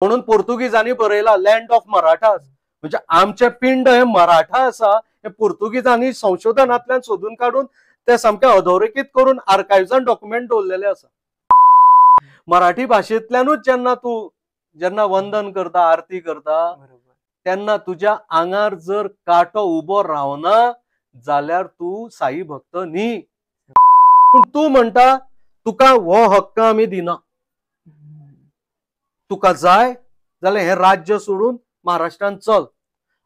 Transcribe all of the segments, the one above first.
म्हणून पोर्तुगीजांनी बरयला land of Marathas, म्हणजे आमचें पिंड हे मराठा आसा हे पोर्तुगीजांनी संशोधनांतल्यान सोदून काडून ते सामकें अधोरेखीत करून आर्कायव्सान डॉक्युमेंट दवरलेले आसा. मराठी भाशेंतल्यानूच जेन्ना तूं जेन्ना वंदन करता, आरती करता, तेन्ना तुज्या आंगार जर कांटो उबो रावना जाल्यार तूं साई भक्त न्ही. पूण तूं म्हणटा तुका हो हक्क आमी दिना, तुका जाय जाल्यार हें राज्य सोडून महाराष्ट्रान चल,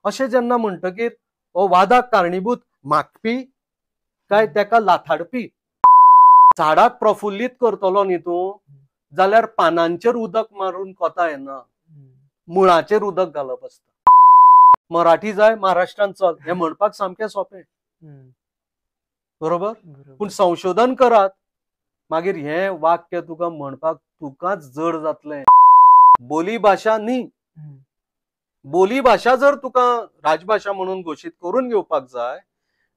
अशें जेन्ना म्हणटकीर हो वादाक कारणीभूत मागपी काय तेका लाथाडपी? झाडाक प्रफुल्लीत करतलो न्ही तूं जाल्यार पानांचेर उदक मारून कोता येना, मुळाचेर उदक घालप आसता. मराठी जाय महाराष्ट्रान चल हें म्हणपाक सामकें सोंपें, बरोबर? पूण संशोधन करात मागीर हें वाक्य तुका म्हणपाक तुकाच जड जातलें. बोली भाशा न्ही, बोली भाशा जर तुका राजभाशा म्हणून घोशीत करून घेवपाक जाय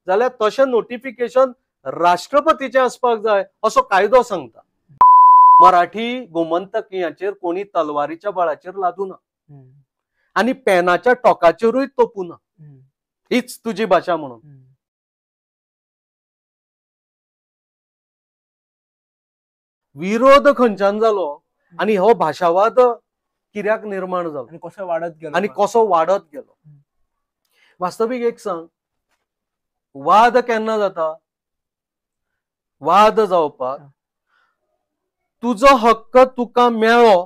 जाल्यार तशें नोटिफिकेशन राष्ट्रपतीचें आसपाक जाय असो कायदो सांगता. मराठी गोमंतकीयांचेर कोणी तलवारीच्या बळाचेर लादूना आनी पेनाच्या टोकाचेरूय तोपूना, हीच तुजी भाशा म्हणून. विरोध खंयच्यान जालो आनी हो भाशावाद कित्याक निर्माण जालो आनी कसो वाडत गेलो, आनी कसो वाडत गेलो? वास्तवीक एक सांग, वाद केन्ना जाता? वाद जावपाक तुजो हक्क तुका मेळ्ळो,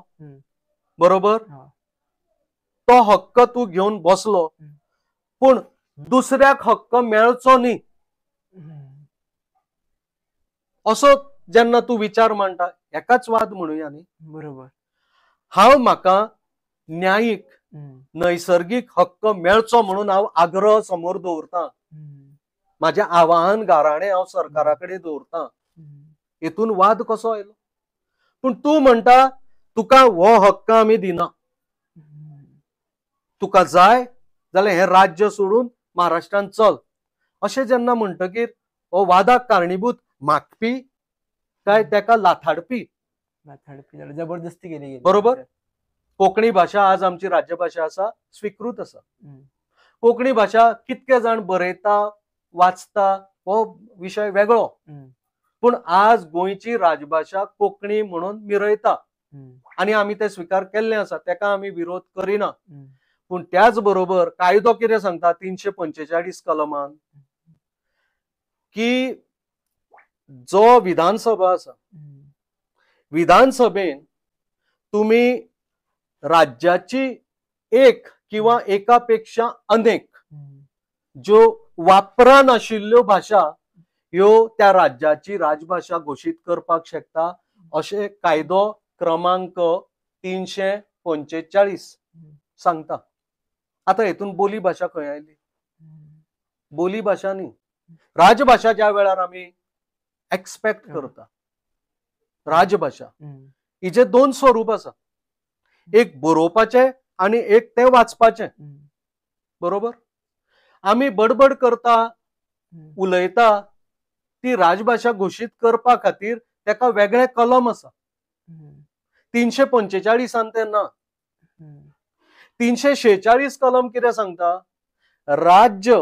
बरोबर? तो हक्क तूं घेवन बसलो, पूण दुसऱ्याक हक्क मेळचो न्ही असो जेन्ना तूं विचार मांडटा, एकाच वाद म्हणुया न्ही, बरोबर? हांव म्हाका न्यायीक नैसर्गीक हक्क मेळचो म्हणून हांव आग्रह समोर दवरता, म्हाजें आवाहन गाराणें हांव सरकारा कडेन दवरता, हेतून वाद कसो आयलो? पूण तूं म्हणटा तुका हो हक्क आमी दिना, तुका जाय जाल्यार हें राज्य सोडून महाराष्ट्रान चल, अशें जेन्ना म्हणटकीर हो वादाक कारणीभूत मागपी काय तेका लाथाडपी? लाथाडपी, जबरदस्ती केली, बरोबर? कोंकणी भाशा आज आमची राज्यभाशा आसा, स्विकृत आसा. कोंकणी भाशा कितके जाण बरयता वाचता हो विशय वेगळो, पूण आज गोंयची राजभाशा कोंकणी म्हणून मिरयता आनी आमी ते स्विकार केल्ले आसा, तेका आमी विरोध करिना. पूण त्याच बरोबर कायदो कितें सांगता 345 कलमान की जो विधानसभा आसा, विधानसभेन तुमी राज्याची एक किंवा एका पेक्षा अनेक ज्यो वापरान आशिल्ल्यो भाशा ह्यो त्या राज्याची राजभाशा घोशीत करपाक शकता, अशें कायदो क्रमांक 345 सांगता. आतां हेतून बोली भाशा खंय आयली? बोली भाशा न्ही, राजभाशा ज्या वेळार आमी एक्सपेक्ट करता, राजभाशा हिजे दोन स्वरूप आसा, एक बरोवपाचें आनी एक तें वाचपाचें, बरोबर? आमी बडबड करता उलयता ती राजभाशा घोशीत करपा खातीर तेका वेगळें कलम आसा, 345 तें ना. 346 कलम कितें सांगता? राज्य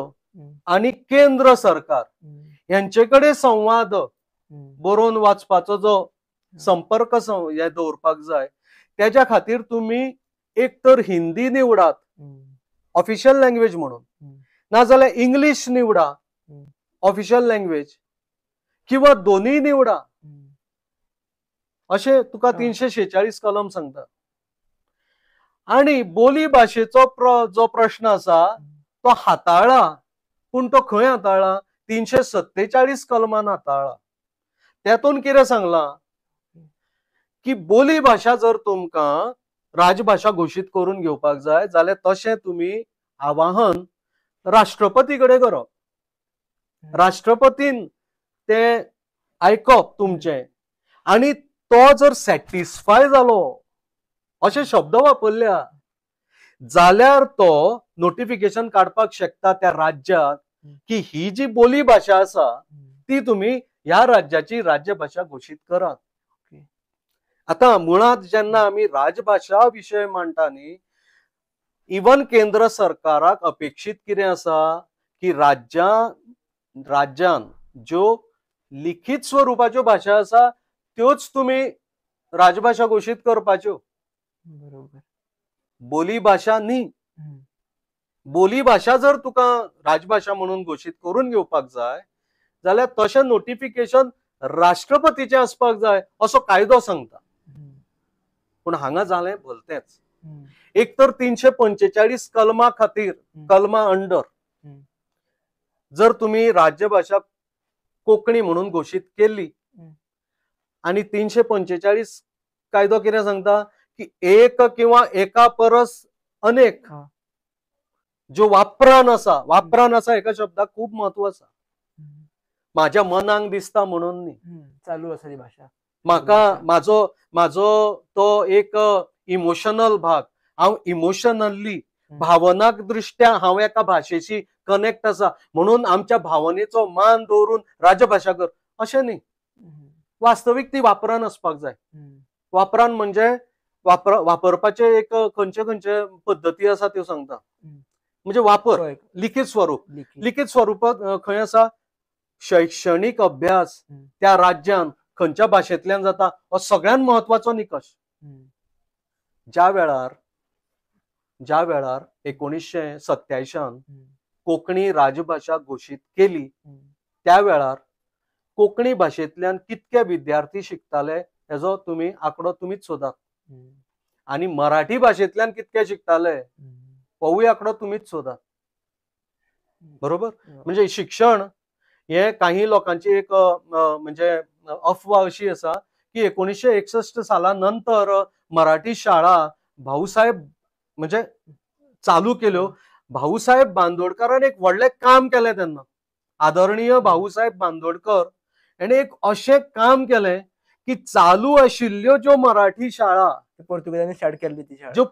आनी केंद्र सरकार यांचे कडेन संवाद बरोवन वाचपाचो जो संपर्क हे दवरपाक जाय, तेज्या खातीर तुमी एक तर हिंदी निवडात ऑफिशियल लँग्वेज म्हणून, नाजाल्यार इंग्लीश निवडा ऑफिशियल लँग्वेज, किंवा दोनूय निवडा, अशें तुका 346 कलम सांगता. आनी बोली भाशेचो जो प्रश्न आसा तो हाताळ्ळा, पूण तो खंय हाताळ्ळा? 347 कलमान हाताळ्ळा. तेतून कितें सांगलां की बोली भाशा जर तुमकां राजभाशा घोशीत करून घेवपाक जाय जाल्यार तशें तुमी आवाहन राष्ट्रपती कडेन करप, राष्ट्रपतीन तें आयकप तुमचें आनी तो जर सॅटिस्फाय जालो अशे शब्द वापरल्या जाल्यार तो नोटिफिकेशन काडपाक शकता त्या राज्याक की ही जी बोली भाशा आसा ती तुमी ह्या राज्याची राज्यभाशा घोशीत करात. आतां मुळांत जेन्ना आमी राजभाशा विशय मांडटा न्ही, इवन केंद्र सरकाराक अपेक्षीत कितें आसा की राज्यान ज्यो लिखीत स्वरुपाच्यो भाशा आसा त्योच तुमी राजभाशा घोशीत करपाच्यो. बरोबर. बोली भाशा न्ही. बोली भाशा जर तुका राजभाशा म्हणून घोशीत करून घेवपाक जाय जाल्यार तशें नोटिफिकेशन राष्ट्रपतीचें आसपाक जाय असो कायदो सांगता. पूण हांगा जालें भलतेंच. एक तर 345 कलमा खातीर, कलमा अंडर जर तुमी राज्यभाशा कोंकणी म्हणून घोशीत केली आनी 345 कायदो कितें सांगता की एक किंवा एका परस अनेक ज्यो वापरान आसा, वापरान आसा एका शब्दाक खूब महत्व आसा. म्हाज्या मनाक दिसता म्हणून न्ही, चालू आसा ती भाशा, म्हाका म्हाजो म्हाजो तो एक इमोशनल भाग, हांव इमोशनली भावनाक दृष्ट्या हांव एका भाशेशी कनेक्ट आसा म्हणून आमच्या भावनेचो मान दवरून राजभाशा कर अशें न्ही. वास्तवीक ती वापरान आसपाक जाय. वापरान म्हणजे वापरपाचे एक खंयचे खंयचे पद्दती आसा त्यो सांगता. म्हणजे वापर लिखीत स्वरूप, लिखीत स्वरूपात खंय आसा शैक्षणीक अभ्यास त्या राज्यान खंयच्या भाशेंतल्यान जाता हो सगळ्यांत म्हत्वाचो निकश. ज्या वेळार 1987 कोंकणी राजभाशा घोशीत केली त्या वेळार कोंकणी भाशेंतल्यान कितके विद्यार्थी शिकताले हेजो तुमी आंकडो तुमीच सोदात, आनी मराठी भाशेंतल्यान कितके शिकताले होवूय आंकडो तुमीच सोदात. बरोबर. म्हणजे शिक्षण हे काही लोकांची एक म्हणजे अफवा अशी आसा की 1961 साला नंतर मराठी शाळा भाऊसाहेब म्हणजे चालू केल्यो. भाऊसाहेब बांदोडकरान एक व्हडलें काम केलें तेन्ना. आदरणीय भाऊसाहेब बांदोडकर हेणें एक अशें काम केलें की चालू आशिल्ल्यो ज्यो मराठी शाळा पोर्तुगेजांनी स्टार्ट केल्ली ती शाळा ज्यो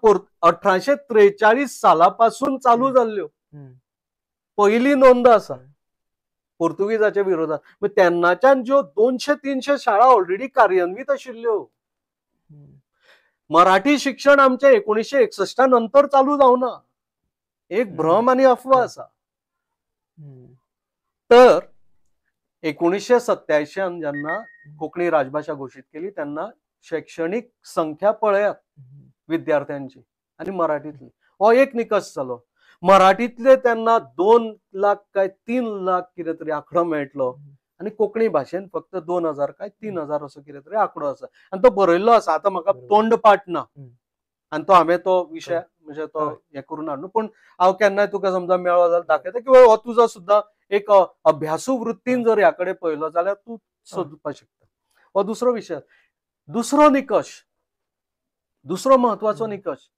1843 साला पासून चालू जाल्ल्यो, पयली नोंद आसा पोर्तुगेजाच्या विरोधात, तेन्नाच्यान ज्यो 200-300 शाळा ऑलरेडी कार्यान्वित आशिल्ल्यो. मराठी शिक्षण आमचें 1961 नंतर चालू जावना, एक भ्रम आनी अफवा आसा. तर 1987 जेन्ना कोंकणी राजभाशा घोशीत केली तेन्ना शैक्षणीक संख्या पळयात विद्यार्थ्यांची आनी मराठीतली, हो एक निकश जालो. मराठीतले तेन्ना 2 लाख काय 3 लाख कितें तरी आंकडो मेळटलो आनी कोंकणी भाशेन फक्त 2000 काय 3000 असो कितें तरी आंकडो आसा आनी तो बरयल्लो आसा. आतां म्हाका तोंडपाठ ना आनी तो हांवें तो विशय म्हणजे तो हें करून हाडलो, पूण हांव केन्नाय तुका समजा मेळ्ळो जाल्यार दाखयता किंवा हो तुजो सुद्दां एक अभ्यासू वृत्तीन जर ह्या कडेन पळयलो जाल्यार तूं सोदपाक शकता. हो दुसरो विशय. दुसरो निकश, दुसरो म्हत्वाचो निकश,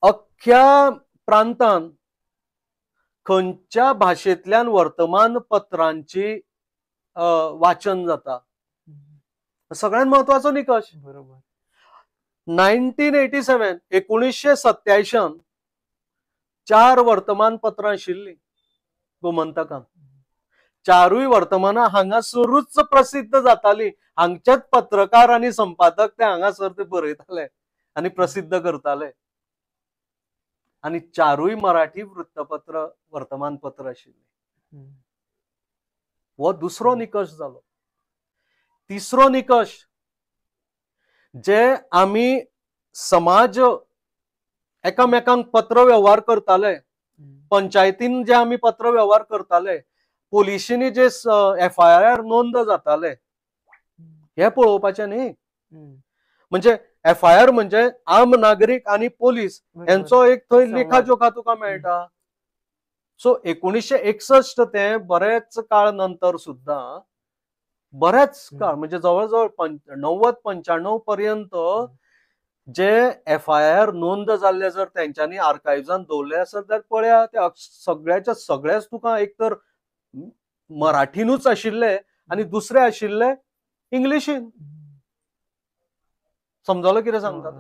अख्ख्या प्रांतान खंयच्या भाशेंतल्यान वर्तमानपत्रांची वाचन जाता, सगळ्यांत म्हत्वाचो निकश. बरोबर. 1987 1987 4 वर्तमानपत्रां आशिल्लीं गोमंतकान. चारूय वर्तमानां हांगासरूच प्रसिद्ध जाताली, हांगचेच पत्रकार आनी संपादक ते हांगासर ते बरयताले आनी प्रसिद्ध करताले, आनी चारूय मराठी वृत्तपत्र वर्तमानपत्र आशिल्लें. हो दुसरो निकश जालो. तिसरो निकश, जे आमी समाज एकामेकांक पत्र व्यवहार करताले, पंचायतीन जे आमी पत्र व्यवहार करताले, पोलिशींनी जे FIR नोंद जाताले, हे पळोवपाचें न्ही. म्हणजे FIR म्हणजे आम नागरीक आनी पोलीस हेंचो एक थंय लेखाजोखा तुका मेळटा. सो 1961 ते बरेच काळ नंतर सुद्दां, बरेच काळ म्हणजे जवळ जवळ 90-95 पर्यंत जे FIR नोंद जाल्ले जर तेंच्यांनी आर्कायव्सान दवरले आसत जाल्यार पळया ते सगळ्याच्या सगळेच तुका एक तर मराठीनूच आशिल्ले आनी दुसरे आशिल्ले इंग्लिशीन. समजलो कितें सांगता?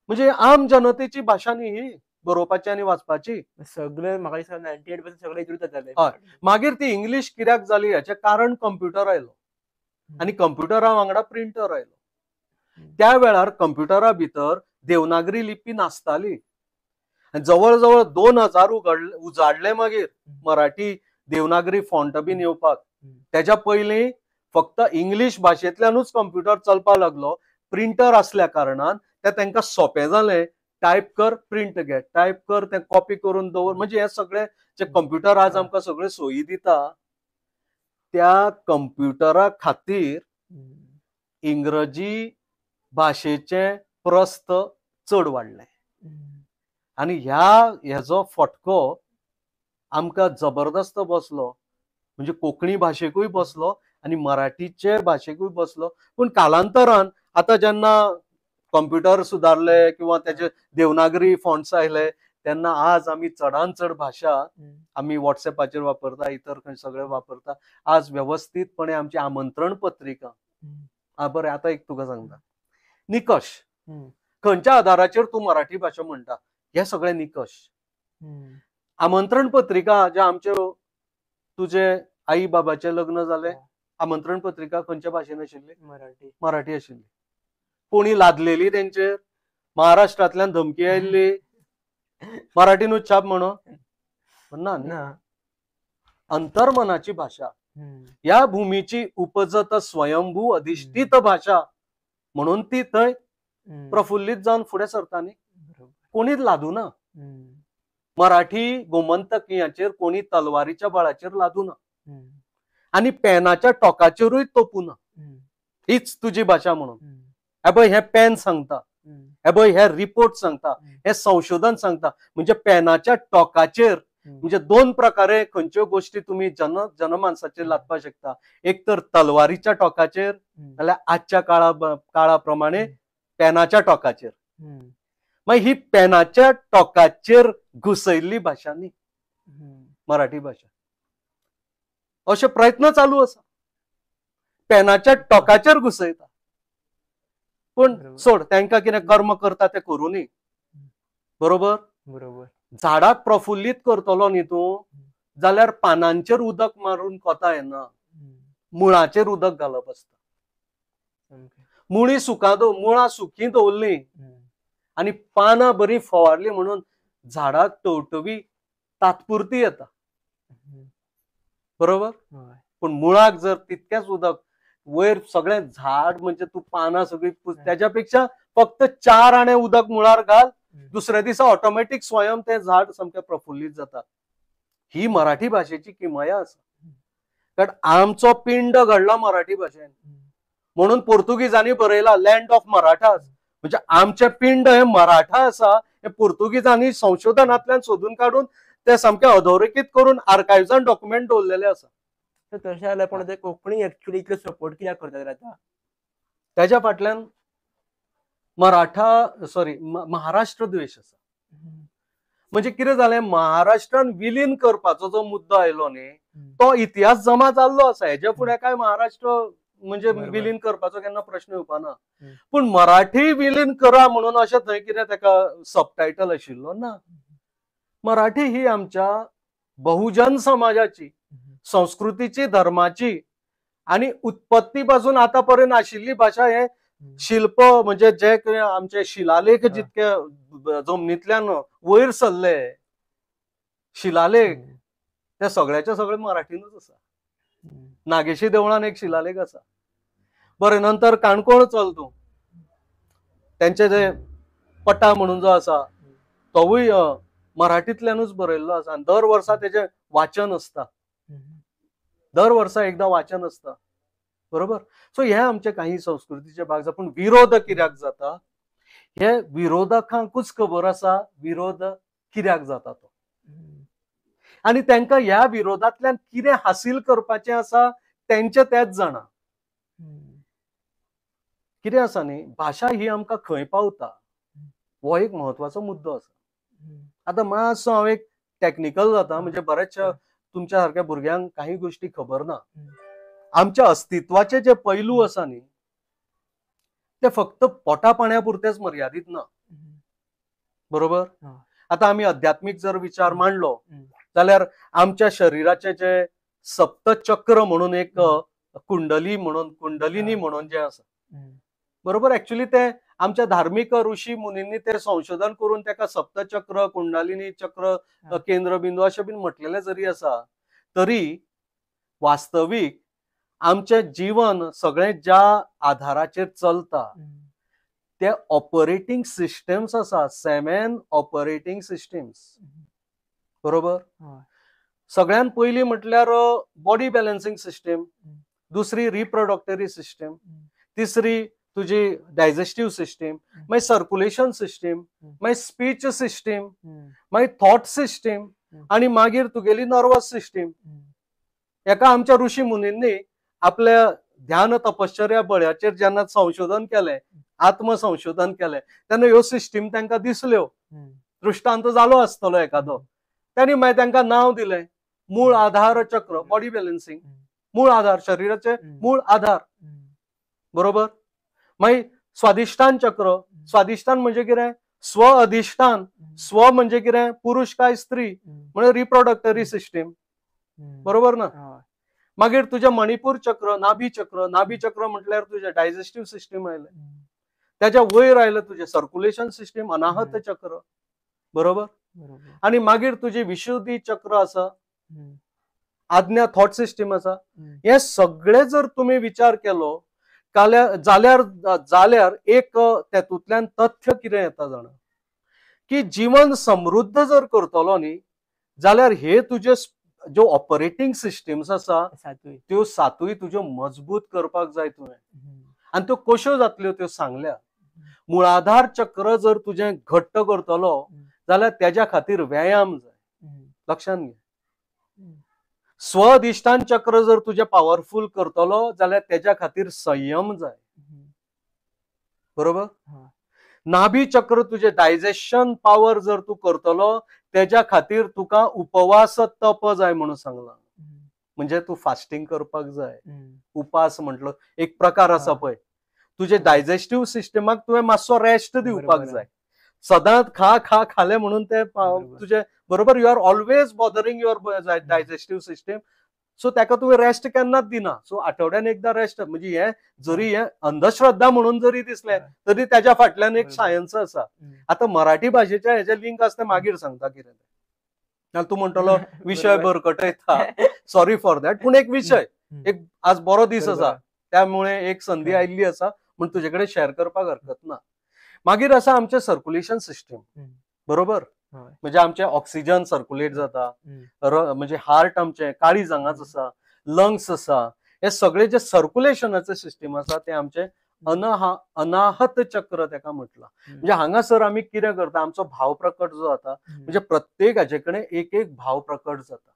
म्हणजे आम जनतेची भाशा न्ही ही बरोवपाची आनी वाचपाची. सगळे म्हाका दिसता 98% सगळे हितून जाताले. हय. मागीर ती इंग्लीश कित्याक जाली हेचें कारण कंप्युटर आयलो आनी कंप्युटरा वांगडा प्रिंटर आयलो. त्या वेळार कंप्युटरा भितर देवनागरी लिपी नासताली आनी जवळ जवळ 2000 उजाडले मागीर मराठी देवनागरी फॉन्ट बीन येवपाक. तेज्या पयलीं फक्त इंग्लीश भाशेंतल्यानूच कंप्युटर चलपाक लागलो. प्रिंटर आसल्या कारणान ते तांकां सोंपें जालें, टायप कर प्रिंट घे, टायप कर तें कॉपी करून दवर. म्हणजे हे सगळे जे कंप्युटर आज आमकां सगळे सोयी दिता त्या कंप्युटरा खातीर इंग्रजी भाशेचें प्रस्थ चड वाडलें आनी ह्या हेजो फटको आमकां जबरदस्त बसलो. म्हणजे कोंकणी भाशेकूय बसलो आनी मराठीचे भाशेकूय बसलो. पूण कालांतरान आतां जेन्ना कंप्युटर सुदारले किंवा तेजे देवनागरी फॉन्ट्स आयले तेन्ना आज आमी चडान चड भाशा आमी वॉट्सएपाचेर वापरता, इतर खंय सगळे वापरता. आज वेवस्थीतपणे आमची आमंत्रण पत्रिका. बरें, आतां एक तुका सांगता, निकश खंयच्या आधाराचेर तूं मराठी भाशा म्हणटा, हे सगळे निकश. आमंत्रण पत्रिका जे आमच्यो तुजे आई बाबाचें लग्न जालें, आमंत्रण पत्रिका खंयच्या भाशेन आशिल्ली? मराठी. मराठी आशिल्ली. कोणी लादलेली तेंचेर, महाराष्ट्रांतल्यान धमकी आयिल्ली मराठीनूच छाप म्हणून ना. ना, अंतर्मनाची भाशा, ह्या भूमीची उपजत स्वयंभू अधिष्ठित भाशा म्हणून ती थंय प्रफुल्लीत जावन फुडें सरता न्ही, कोणीच लादू ना. मराठी गोमंतकियाचेर कोणी तलवारीच्या बळाचेर लादू ना आनी पेनाच्या टोकाचेरूय तोपू ना. हीच तुजी भाशा म्हणून. हे पळय, हे पेन सांगता, हे पळय हे रिपोर्ट सांगता, हे संशोधन सांगता. म्हणजे पेनाच्या टोकाचेर म्हणजे दोन प्रकारे खंयच्यो गोष्टी तुमी जनमानसाचेर लादपाक शकता. एक तर तलवारीच्या टोकाचेर, जाल्यार आजच्या काळा प्रमाणे पेनाच्या टोकाचेर. मागीर ही पेनाच्या टोकाचेर घुसयल्ली भाशा न्ही मराठी भाशा. अशे प्रयत्न चालू आसा, पेनाच्या टोकाचेर घुसयता. पूण सोड, तांकां कितें कर्म करता तें करूं न्ही, बरोबर? बरोबर. झाडाक प्रफुल्लीत करतलो न्ही तूं जाल्यार पानांचेर उदक मारून कोता येना, मुळाचेर उदक घालप आसता. मुळी मुळां सुकी दवरली आनी पानां बरी फवारली म्हणून झाडाक टवटवी तात्पुरती येता, बरोबर? पूण मुळाक जर तितकेंच उदक वयर सगळें झाड म्हणजे तूं पानां सगळीं तेज्या पेक्षा फक्त 4 आणे उदक मुळार घाल, दुसऱ्या दिसा ऑटोमॅटीक स्वयं तें झाड सामकें प्रफुल्लीत जाता. ही मराठी भाशेची किमया आसा. कारण आमचो पिंड घडला मराठी भाशेन म्हणून पोर्तुगीजांनी बरयला लँड ऑफ मराठास. म्हणजे आमचें पिंड हें मराठा आसा हें पोर्तुगीजांनी संशोधनांतल्यान सोदून काडून ते सामकें अधोरेखीत करून आर्कायव्सान डॉक्युमेंट दवरलेले आसा. तशें जाल्यार पण कोंकणी एक्चुअली इतले सपोर्ट कित्याक करतात आतां? तेज्या फाटल्यान मराठा सॉरी महाराष्ट्र द्वेश आसा. म्हणजे कितें जालें, महाराष्ट्रान विलीन करपाचो जो मुद्दो आयलो न्ही तो इतिहास जमा जाल्लो आसा. हेज्या फुडें काय महाराष्ट्र म्हणजे विलीन करपाचो केन्ना प्रश्न येवपा ना. पूण मराठी विलीन करा म्हणून अशें थंय कितें तेका सबटायटल आशिल्लो ना. मराठी ही आमच्या बहुजन समाजाची, संस्कृतीची, धर्माची आनी उत्पत्ती पासून आतां पर्यंत आशिल्ली भाशा. हे शिल्प म्हणजे जे आमचे शिलालेख जितके जमनींतल्यान वयर सरले शिलालेख ते सगळ्याचे सगळे मराठीनूच आसा. नागेशी देवळान एक शिलालेख आसा. बरें, नंतर काणकोण चल तूं, तेंचे जे पटा म्हणून जो आसा तोवूय मराठींतल्यानूच बरयल्लो आसा. आनी दर वर्सा तेजें वाचन आसता, दर वर्सा एकदां वाचन आसता, बरोबर? सो हे आमचे काही संस्कृतीचे भाग आसा. पूण विरोध कित्याक जाता हे विरोधकांकूच खबर आसा, विरोध कित्याक जाता तो आनी तांकां ह्या विरोधांतल्यान कितें हासील करपाचें आसा तेंचे तेच जाणा. कितें आसा न्ही, भाशा ही आमकां खंय पावता हो एक म्हत्वाचो मुद्दो आसा. आतां मातसो हांव एक टॅक्निकल जाता, म्हणजे बऱ्याचशा तुमच्या सारक्या भुरग्यांक काही गोष्टी खबर ना. आमच्या अस्तित्वाचे जे पैलू आसा न्ही ते फक्त पोटा पाण्या पुरतेच मर्यादीत ना, बरोबर? आतां आमी अध्यात्मीक जर विचार मांडलो जाल्यार आमच्या शरिराचे जे सप्तचक्र म्हणून एक कुंडली म्हणून, कुंडलिनी म्हणून जे आसा, बरोबर. एक्चुअली ते आमच्या धार्मिक ऋषी मुनींनी ते संशोधन करून ताका सप्तचक्र, कुंडालिनी चक्र, केंद्रबिंदू अशें बीन म्हटलेलें जरी आसा तरी वास्तवीक आमचें जीवन सगळें ज्या आधाराचेर चलता ते ऑपरेटींग सिस्टम्स आसा, 7 ऑपरेटींग सिस्टम्स. बरोबर. सगळ्यात पयली म्हटल्यार बॉडी बॅलन्सिंग सिस्टम, दुसरी रिप्रोडक्टरी सिस्टम, तिसरी तुजी डायजेस्टीव सिस्टम, मागीर सर्क्युलेशन सिस्टम, मागीर स्पीच सिस्टम, मागीर थॉट सिस्टम आनी मागीर तुगेली नर्वस सिस्टम. एका आमच्या ऋषी मुनींनी आपल्या ध्यान तपश्चर्या बळ्याचेर जेन्ना संशोधन केलें, आत्मसंशोधन केलें, तेन्ना ह्यो सिस्टीम तांकां दिसल्यो. दृष्टांत जालो आसतलो एखादो, त्यांनी मागीर तांकां नांव दिलें मूळ आधार चक्र, बॉडी बॅलन्सिंग, मूळ आधार, शरीराचे मूळ आधार. बरोबर. मागीर स्वादिष्ठान चक्र, स्वादिष्ठान म्हणजे कितें? स्व अधिष्ठान. स्व म्हणजे कितें? पुरुष काय स्त्री, म्हणजे रिप्रोडक्टरी सिस्टीम. बरोबर ना. मागीर तुजें मणिपूर चक्र, नाभी चक्र, नाभी चक्र म्हटल्यार तुजें डायजेस्टीव सिस्टीम आयलें, त्याच्या वयर आयलें तुजें सर्क्युलेशन सिस्टीम, अनाहत चक्र. बरोबर. आनी मागीर तुजी विशुद्धी चक्र आसा, आज्ञा थॉट सिस्टीम आसा. हे सगळे जर तुमी विचार केलो जाल्यार जाल्यार एक तेतूंतल्यान तथ्य कितें येता जाणा की जीवन समृद्ध जर करतलो न्ही जाल्यार हे तुजे ज्यो ऑपरेटींग सिस्टम्स आसा त्यो सातूय तुज्यो मजबूत करपाक जाय तुवें. आनी त्यो कश्यो जातल्यो त्यो सांगल्या. मुळाधार चक्र जर तुजें घट्ट करतलो जाल्यार तेज्या खातीर व्यायाम जाय, लक्षांत घे. स्वअधिष्ठान चक्र जर तुजें पावरफूल करतलो जाल्यार तेज्या खातीर संयम जाय. बरोबर. नाभी चक्र तुजें डायजेशन पावर जर तूं करतलो तेज्या खातीर तुका उपवास तप जाय म्हणून सांगलां. म्हणजे तूं फास्टिंग करपाक जाय. उपास म्हटलो एक प्रकार आसा पळय, तुजे डायजेस्टीव सिस्टमाक तुवें मातसो रेस्ट दिवपाक जाय. सदांच खा खा खालें म्हणून ते तुजे बरोबर you are always bothering your digestive system. So ताका तुवें रेस्ट केन्नाच दिना. सो आठवड्यान एकदां रेस्ट, म्हणजे हे जरी हे अंधश्रद्धा म्हणून जरी दिसलें तरी त्याच्या फाटल्यान एक सायन्स आसा. आतां मराठी भाशेच्या हेजे लिंक आसा तें मागीर सांगता कितें तें, तूं म्हणटलो विशय भरकटयता, सॉरी फॉर that, पूण एक विशय, एक आज बरो दीस आसा त्यामुळे एक संधी आयिल्ली आसा म्हण तुजे कडेन शेअर करपाक हरकत ना. मागीर आसा आमचें सर्क्युलेशन सिस्टम. बरोबर. म्हणजे आमचे ऑक्सिजन सर्क्युलेट जाता, म्हणजे हार्ट आमचे काळीज हांगाच आसा, लंग्स आसा, हे सगळे जे सर्क्युलेशनाचे सिस्टम आसा ते आमचे अनाहत चक्र तेका म्हटलां. म्हणजे हांगासर आमी कितें करता, आमचो भाव प्रकट जो जाता, म्हणजे प्रत्येक हाजे कडेन एक एक भाव प्रकट जाता.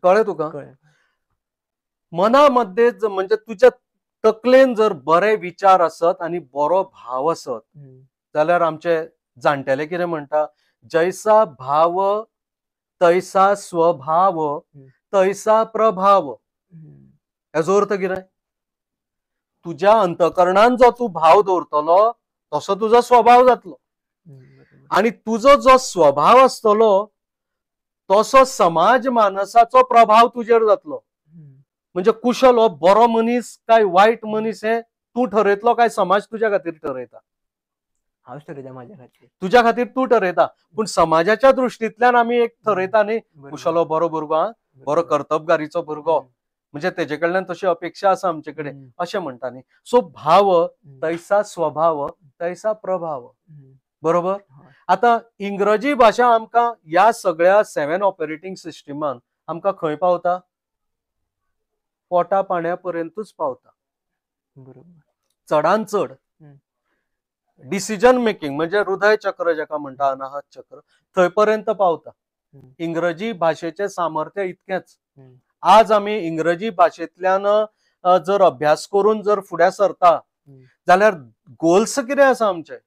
कळ्ळें तुका? मना मध्ये म्हणजे तुज्या तकलेन जर बरे विचार आसत आनी बरो भाव आसत जाल्यार आमचे जाणटेले कितें म्हणटा, जैसा भाव तैसा स्वभाव तैसा प्रभाव. हेजो अर्थ कितें? तुज्या अंतकरणान जो तूं भाव दवरतलो तसो तुजो स्वभाव जातलो आनी तुजो जो स्वभाव आसतलो तसो समाज मानसाचो प्रभाव तुजेर जातलो. म्हणजे कुशल हो बरो मनीस काय वायट मनीस हें तूं ठरयतलो काय समाज तुज्या खातीर ठरयता? हांव ठरयता म्हाज्या खातीर, तुज्या खातीर तूं ठरयता, पूण समाजाच्या दृश्टींतल्यान आमी एक ठरयता न्ही, कुशल हो बरो भुरगो, आं बरो कर्तबगारीचो भुरगो, म्हणजे तेजे कडल्यान तशी अपेक्षा आसा आमचे कडेन अशें म्हणटा न्ही. सो भाव तैसा स्वभाव तैसा प्रभाव. बरोबर. आतां इंग्रजी भाशा आमकां ह्या सगळ्या 7 ऑपरेटींग सिस्टमान आमकां खंय पावता? पोटा पाण्या पर्यंतूच पावता. बरोबर. चडान चड डिसिजन मेकिंग म्हणजे हृदय चक्र जेका म्हणटा, अनाहत चक्र, थंय पर्यंत पावता. इंग्रजी भाशेचें सामर्थ्य इतकेंच. आज आमी इंग्रजी भाशेंतल्यान जर अभ्यास करून जर फुडें सरता जाल्यार गोल्स कितें आसा आमचे?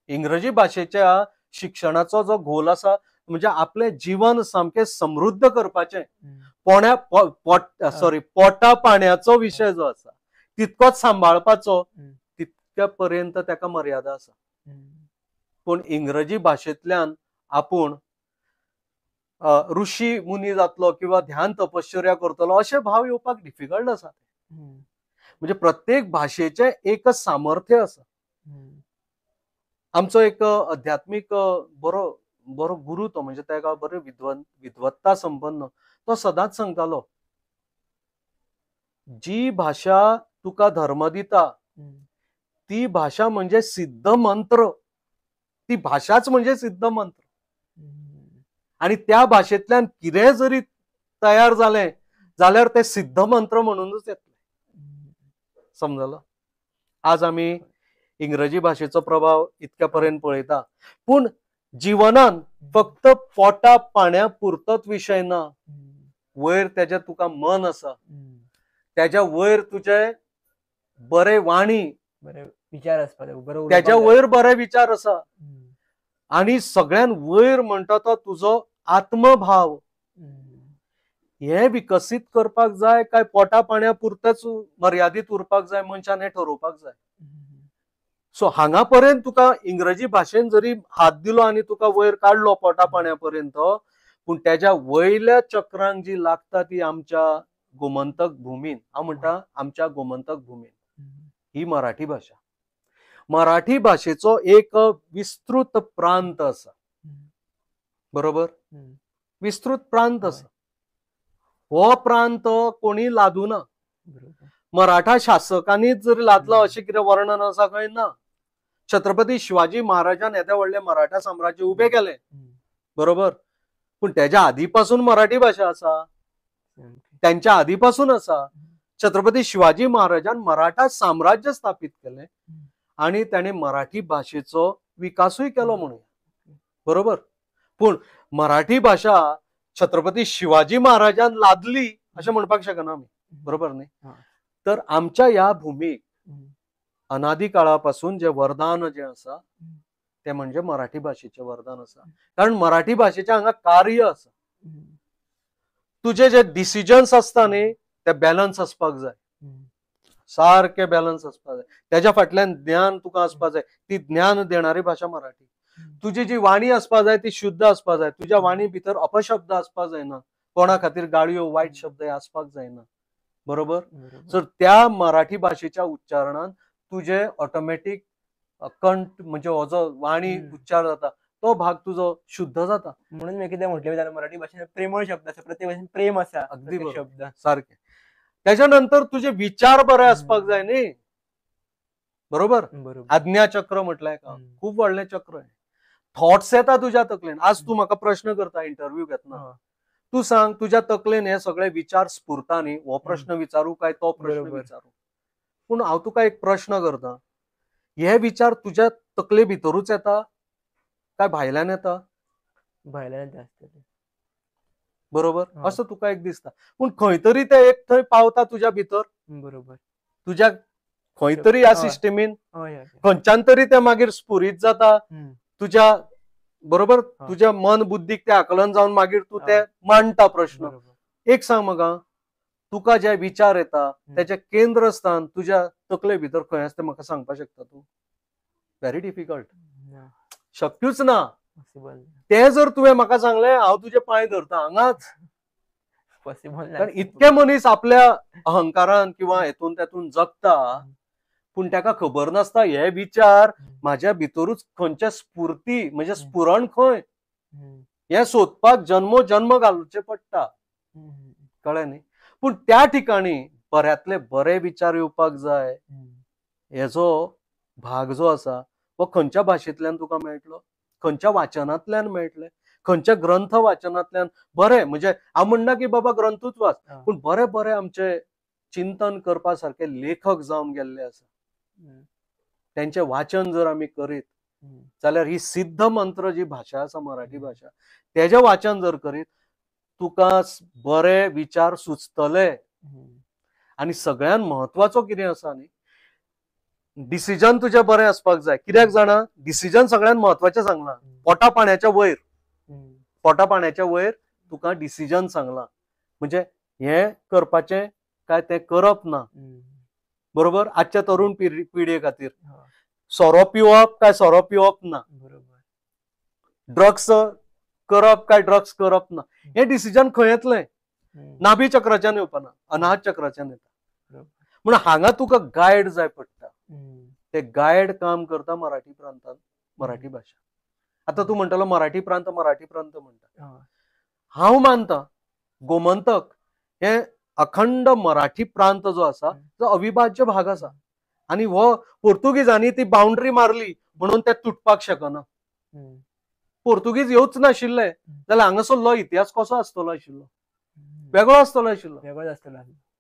इंग्रजी भाशेच्या शिक्षणाचो जो गोल आसा म्हणजे आपलें जीवन सामकें समृद्ध करपाचें, पोटा पाण्याचो विशय जो आसा तितकोच सांबाळपाचो, तितक्या पर्यंत ताका मर्यादा आसा. पूण इंग्रजी भाशेंतल्यान आपूण ऋषी मुनी जातलो किंवा ध्यान तपश्चर्या करतलो अशे भाव येवपाक डिफिकल्ट आसा. म्हणजे प्रत्येक भाशेचें एक सामर्थ्य आसा. आमचो एक अध्यात्मीक बरो बरो गुरू तो, म्हणजे ताका बरो विद्वत्ता संपन्न, तो सदांच सांगतालो, जी भाशा तुका धर्म दिता ती भाशा म्हणजे सिद्ध मंत्र, ती भाशाच म्हणजे सिद्ध मंत्र. आणि त्या भाशेंतल्यान कितें जरी तयार जालें जाल्यार तें सिद्ध मंत्र म्हणूनच येतलें. समजलो? आज आमी इंग्रजी भाशेचो प्रभाव इतक्या पर्यंत पळयता, पूण जिवनान फक्त पोटा पाण्या पुरतोच विशय ना, वयर तेजें तुका मन आसा, तेज्या वयर तुजे बरे वाणी, बरे विचार आसपा जाय, तेज्या वयर बरे विचार आसा, आनी सगळ्यान वयर म्हणटा तो तुजो आत्मभाव. हे विकसीत करपाक जाय काय पोटा पाण्या पुरतेच मर्यादीत उरपाक जाय मनशान हें ठरोवपाक जाय. सो हांगा पर्यंत तुका इंग्रजी भाशेन जरी हात दिलो आनी तुका वयर काडलो पोटा पाण्या पर्यंत, पूण तेज्या वयल्या चक्रांक जी लागता ती आमच्या गोमंतक भुमीन, हांव म्हणटा आमच्या गोमंतक भुमीन, ही मराठी भाशा. मराठी भाशेचो एक विस्तृत प्रांत आसा, बरोबर? विस्तृत प्रांत आसा. हो प्रांत कोणी लादूना, मराठा शासकांनीच जर लादला अशें कितें वर्णन आसा खंय ना. छत्रपती शिवाजी महाराजान येदें व्हडलें मराठा साम्राज्य उबें केलें, बरोबर? पूण तेज्या आदी पासून मराठी भाशा आसा, त्यांच्या आदी पासून आसा. छत्रपती शिवाजी महाराजान मराठा साम्राज्य स्थापीत केलें आनी ताणें मराठी भाशेचो विकासूय केलो म्हणूया, बरोबर? पूण मराठी भाशा छत्रपती शिवाजी महाराजान लादली अशें म्हणपाक शकना आमी, बरोबर न्ही? तर आमच्या ह्या भुमीक अनादी काळा पासून जे वरदान जें आसा तें म्हणजे मराठी भाशेचें वरदान आसा. कारण मराठी भाशेचें हांगा कार्य आसा. तुजे जे डिसिजन्स आसता न्ही ते बॅलन्स आसपाक जाय, सारके बॅलन्स आसपाक जाय. तेज्या फाटल्यान ज्ञान तुका आसपाक जाय, ती ज्ञान देणारी भाशा मराठी. तुजी जी वाणी आसपाक जाय ती शुद्ध आसपाक जाय, तुज्या वाणी भितर अपशब्द आसपाक जायना, कोणा खातीर गाळयो वायट शब्द हे आसपाक जायना, बरोबर? सो त्या मराठी भाशेच्या उच्चारणान तुजे ऑटोमॅटीक कंठ म्हणजे हो जो वाणी उच्चार जाता तो भाग तुजो शुद्ध जाता. म्हणून मी कितें म्हटलें, मराठी भाशेन प्रेमळ शब्द आसा, प्रत्येक भाशेन प्रेम आसा, अगदी शब्द सारके. त्याच्या नंतर तुजे विचार बरे आसपाक जाय न्ही, बरोबर? आज्ञाचक्र म्हटलें का खूब व्हडलें चक्र हें. थॉट्स येता तुज्या तकलेन. आज तूं म्हाका प्रश्न करता इंटरव्यू घेतना, तूं सांग तुज्या तकलेन हे सगळे विचार स्फुरता न्ही, हो प्रश्न विचारू काय तो प्रश्न विचारू? पूण हांव तुका एक प्रश्न करता, हे विचार तुज्या तकले भितरूच येता काय भायल्यान येता? भायल्यान येता, बरोबर? असं तुका एक दिसता, पूण खंय तरी ते एक थंय पावता तुज्या भितर, बरोबर? तुज्या खंय तरी ह्या सिस्टमीन खंयच्यान तरी ते मागीर स्फुरीत जाता तुज्या, बरोबर? तुज्या मन बुद्धीक ते आकलन जावन मागीर तूं ते मांडटा प्रश्न. एक सांग म्हाका, तुका जे विचार येता त्याचे केंद्रस्थान तुज्या तकले भितर खंय आसा तें म्हाका सांगपाक शकता तूं? व्हेरी डिफिकल्ट, शक्यूच ना. ते जर तुवें म्हाका सांगलें हांव तुजे पांय धरता हांगाच, कारण इतके मनीस आपल्या अहंकारान किंवा हेतून तेतून जगता, पूण ताका खबर नासता हे विचार म्हाज्या भितरूच खंयचे स्फुर्ती म्हणजे स्फुरण खंय हें सोदपाक जन्मो जन्म घालचें पडटा, कळ्ळें न्ही? पूण त्या ठिकाणी बऱ्यांतले बरे विचार येवपाक जाय. हेजो भाग जो आसा हो खंयच्या भाशेंतल्यान तुका मेळटलो, खंयच्या वाचनांतल्यान मेळटलें, खंयच्या ग्रंथ वाचनांतल्यान? बरें, म्हणजे हांव म्हणना की बाबा ग्रंथूच वाच, पूण बरे बरे आमचे चिंतन करपा सारके लेखक जावन गेल्ले आसा, त्यांचे वाचन जर आमी करीत जाल्यार ही सिद्ध मंत्र जी भाशा आसा मराठी भाशा, तेजें वाचन जर करीत तुका बरे विचार सुचतले. आनी सगळ्यान म्हत्वाचो कितें आसा न्ही, डिसिजन तुजें बरें आसपाक जाय. कित्याक जाणा, डिसिजन सगळ्यान म्हत्वाचें सांगलां, पोटा पाण्याच्या वयर, पोटा पाण्याच्या वयर तुका डिसिजन सांगलां, म्हणजे हें करपाचें काय तें करप ना, बरोबर? आजच्या तरुण पिढये खातीर सोरो पिवप काय सोरो पिवप ना, ड्रग्स करप काय ड्रग्स करप ना, हे डिसिजन खंय येतलें? नाभी चक्राच्यान येवपाना, अनाहत चक्राच्यान येता. म्हणून हांगा तुका गायड जाय पडटा. ते गायड काम करता मराठी प्रांतान, मराठी भाशा. आतां तूं म्हणटलो मराठी प्रांत, मराठी प्रांत म्हणटा. हांव मानता गोमंतक हे अखंड मराठी प्रांत जो आसा तो अविभाज्य भाग आसा आनी हो पोर्तुगीजांनी ती बाउंड्री मारली म्हणून ते तुटपाक शकना. पोर्तुगीज येवच नाशिल्ले जाल्यार हांगासरलो इतिहास कसो आसतलो आशिल्लो, वेगळो आसतलो आशिल्लो,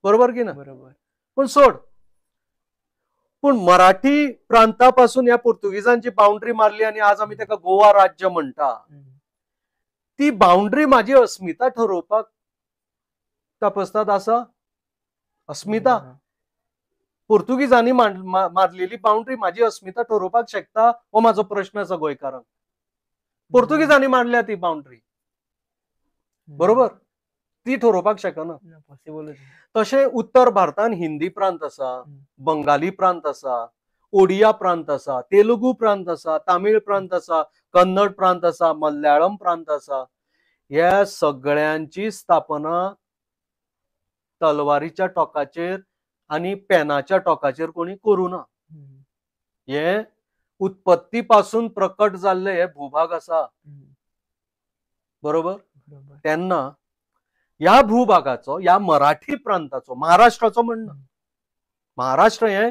बरोबर की ना? बरोबर. पूण सोड, पूण मराठी प्रांता पासून ह्या पोर्तुगीजांची बाउंड्री मारली आनी आज आमी ताका गोवा राज्य म्हणटा. ती बाउंड्री माझी अस्मिता ठरोवपाक तपासतात आसा. अस्मिता पोर्तुगीजांनी मारलेली बाउंड्री माझी अस्मिता ठरोवपाक शकता हो माझो प्रश्न आसा गोंयकारांक. पोर्तुगीजांनी मारल्या ती बाउंड्री, बरोबर, ती ठरोवपाक शकना. तशें उत्तर भारतान हिंदी प्रांत आसा, बंगाली प्रांत आसा, ओडिया प्रांत आसा, तेलुगू प्रांत आसा, तामीळ प्रांत आसा, कन्नड प्रांत आसा, मल्याळम प्रांत आसा. ह्या सगळ्यांची स्थापना तलवारीच्या टोकाचेर आनी पेनाच्या टोकाचेर कोणी करूं ना. हे उत्पत्ती पासून प्रकट जाल्ले हे भूभाग आसा, बरोबर. तेन्ना ह्या भूभागाचो, ह्या मराठी प्रांताचो, महाराष्ट्राचो म्हणना, महाराष्ट्र हे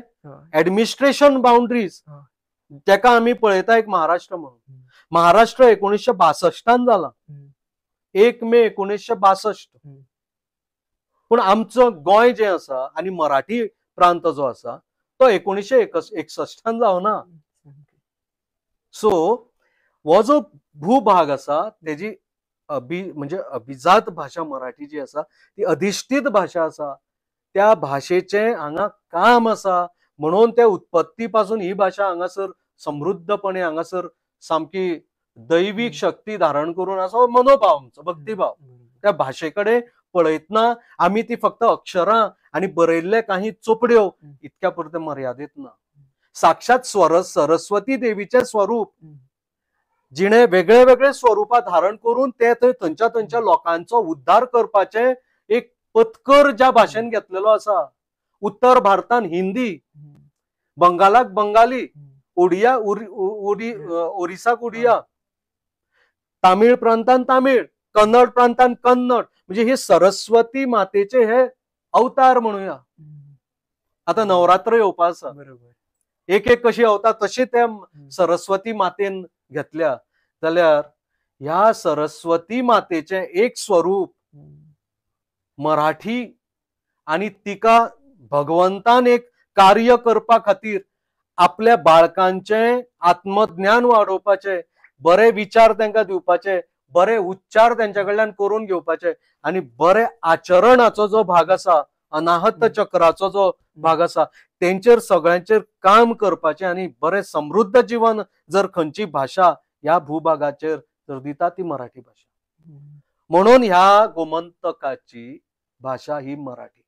एडमिनिस्ट्रेशन बाउंड्रीज तेका आमी पळयता एक महाराष्ट्र म्हणून. महाराष्ट्र 1962 जाला, 1 मे 1962. पूण आमचो गोंय जें आसा आनी मराठी प्रांत जो आसा तो 1961 जावना. सो हो जो भूभाग आसा तेजी म्हणजे अभिजात भाशा मराठी जी आसा ती अधिष्ठित भाशा आसा. त्या भाशेचें हांगा काम आसा म्हणून ते उत्पत्ती पासून ही भाशा हांगासर समृद्धपणे हांगासर सामकी दैवीक शक्ती धारण करून आसा. हो मनोभाव आमचो, भक्तिभाव. त्या भाशे कडेन पळयतना आमी ती फक्त अक्षरां आनी बरयल्ले काही चोपड्यो इतक्या पुरते मर्यादीत ना. साक्षात सरस्वती देवीचें स्वरूप जिणे वेगळे वेगळे स्वरूपां धारण करून ते थंय थंयच्या थंयच्या लोकांचो उद्धार करपाचें एक पत्कर ज्या भाशेन घेतलेलो आसा. उत्तर भारतान हिंदी, बंगालाक बंगाली, ओडिया ओरिसाक ओडिया, तामीळ प्रांतान तामीळ, कन्नड प्रांतान कन्नड. म्हणजे हे सरस्वती मातेचे हे अवतार म्हणूया. आता नवरात्र येवपा आसा, एक एक कशी अवतार तशी त्या सरस्वती मातेन घेतल्या जाल्यार ह्या सरस्वती मातेचें एक स्वरूप मराठी आनी तिका भगवंतान एक कार्य करपा खातीर आपल्या बाळकांचें आत्मज्ञान वाडोवपाचें, बरे विचार तांकां दिवपाचे, बरे उच्चार तेंच्या कडल्यान करून घेवपाचे आनी बरे आचरणाचो जो भाग आसा, अनाहत चक्राचो जो भाग आसा तेंचेर सगळ्यांचेर काम करपाचें आनी बरें समृद्ध जीवन जर खंयची भाशा ह्या भूभागाचेर जर दिता ती मराठी भाशा. म्हणून ह्या गोमंतकाची भाशा ही मराठी.